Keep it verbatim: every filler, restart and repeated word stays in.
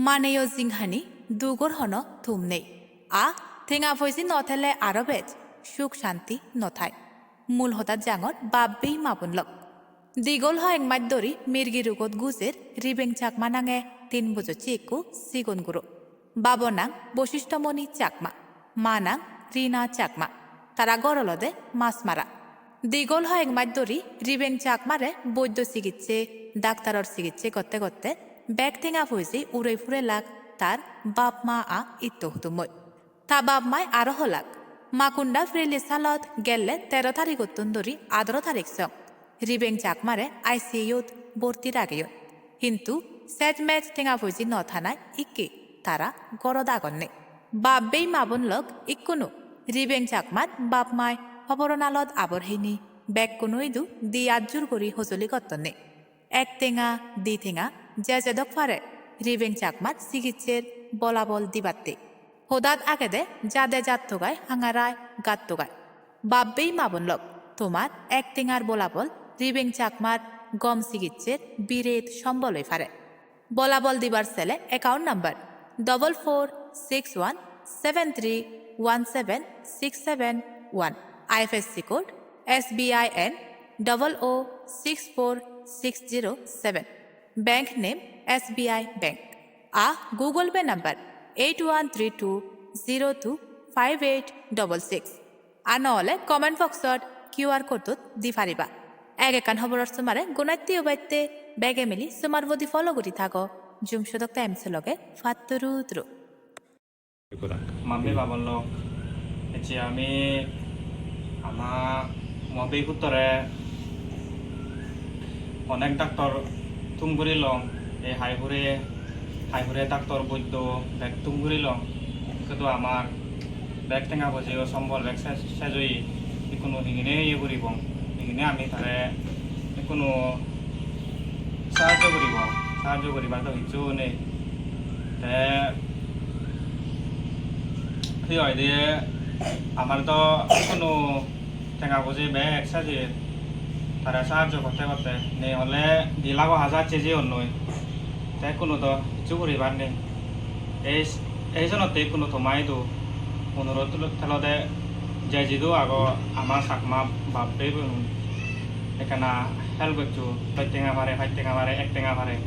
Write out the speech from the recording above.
Maneyo jinghani dugor hono thum nei. A tenga poije no thele aro bej, suk shanti no thai. Mul hodat jangor bap bei ma bon lok. Digol hoyek maj dori mirgi rugot gujer Ribeng Chakma nange tin bojochi ekku sigon guro. Babo nang Bosisthomoni Chakma, ma nang Rina Chakma. Tara gor olode Masmara. Digol hoyek maj dori Ribeng Chakmare boiddo sigicche, daktaror sigicche gotte gotte bek tenga poije urei purelak tar bap ma a itto hudummoi. Ta bap mai aro holak, Makunda Pirelli salot gelle tero tarigottun dori adoro tarik song Ribeng Chakmare I C U-t borti rageyon. Hintu sej mej tenga poije no thanai ikke tara gorot agonne. Bap bei ma bon lok ikkunu Ribeng Chakmar bap mai hoboro nalot abor hini bekkunu idu di at jur guri hojoli gottonne. Ek tenga, di tenga, je jedok pare Ribeng Chakmar sigiccher bolabol dibatte. Hodat agede jade jattogai hangarai gattogai. Bap bei ma bon lok, tomar ek tengar bolabol Ribeng Chakmar gom sigiccher biret sombol oi pare. Bolabol dibar sele account number double four six one seven three one seven six seven one, I F S C code S B I N double O six four six zero seven. Bank name S B I Bank. A Google Pay number eight one three two zero two five eight double six. Ano ole comment box-ot Q R code-ot di pariba. Ek ekkan hoboror somare gunatte ubatte bege mili somar bodi follow guri thago. Jum sodok Times loge patturu turu. Mammi babon lok, ecche ami ama mo bei puttore onek doctor thum gurilong, ei hai hure, hai hure doctor boiddo bek thum gurilong, hintu amar bek tenga pojeyo sombol bek ses, ses oye, ikkunu hingine iye guribong, hingine ami tare ikkunu sahajjo guribong, sahajjo guribar do hissu nei. Te hi hoide, amar do ikkunu tenga poje bek saje tara sahajjo gotte gotte nei, ole di lakh hajar se jeyonnoi, te ikkunu do hissu guribar nei. Ei, ei sonotte ikkunu toma idu onurot telo-, telode, je jidu ago ama Chakma bap bei bonun, ekkana help goccho, doj tenga pare, pach tenga pare, ek tenga pare.